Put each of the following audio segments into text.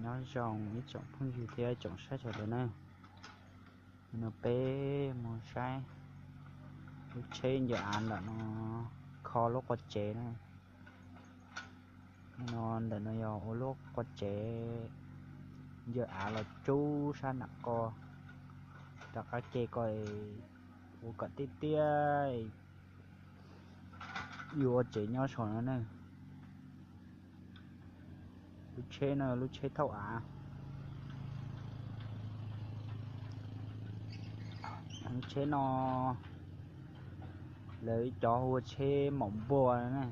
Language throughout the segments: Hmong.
Nyob zoo ib tsoom phooj ywg thiab tsoom saib sawv daws na. No peb mus saib lub tsheb ncawm av ntawm no kho lub qua tsev na. No ntawm no yog ua lub qua tsev ncawm av los rub sab nram ko, rov qab ke ko ua kom tiaj tiaj, yuav ua tsev nyob saum no na. Lub tsheb no lub tsheb thauj av. Lub tsheb no lawv cov hu ua tsheb maum npua na.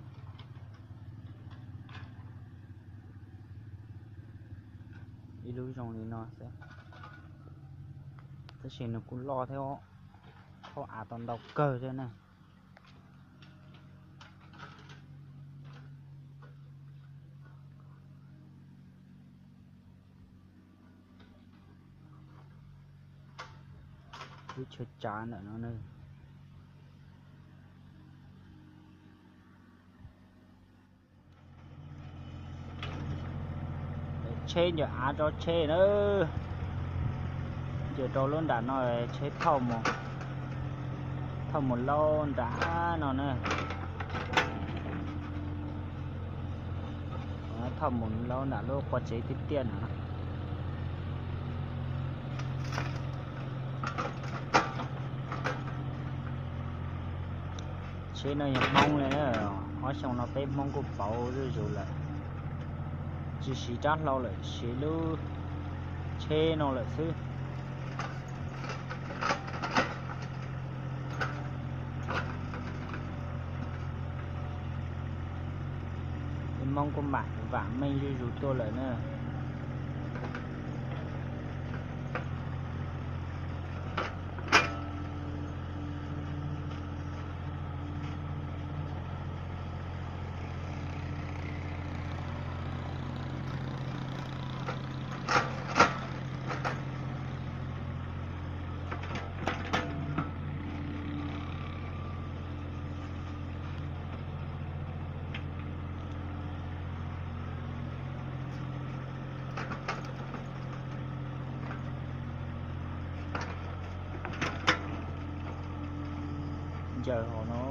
Ib lub zoo li no xwb, tab sis nws kuj loj thiab, thauj av tau ntau kawg thiab na. Lub chaw tsav ntawm no na. Tsheb ncawm av tso tsheb na. Ncawm rau lub nram no, tsheb thauj mus, thauj mus laub nram no na. Thauj mus laub nram lub qua tsev tiaj tiaj no. Tsheb no yog Hmoob li na, ob xyoo no peb Hmoob kuj pauv zuj zus lawm, tsis siv rab hlau lawm, siv lub tsheb no lawm xwb. Peb Hmoob kuj mam vam meej zuj zus tuaj lawm na. Ncaws hauv no.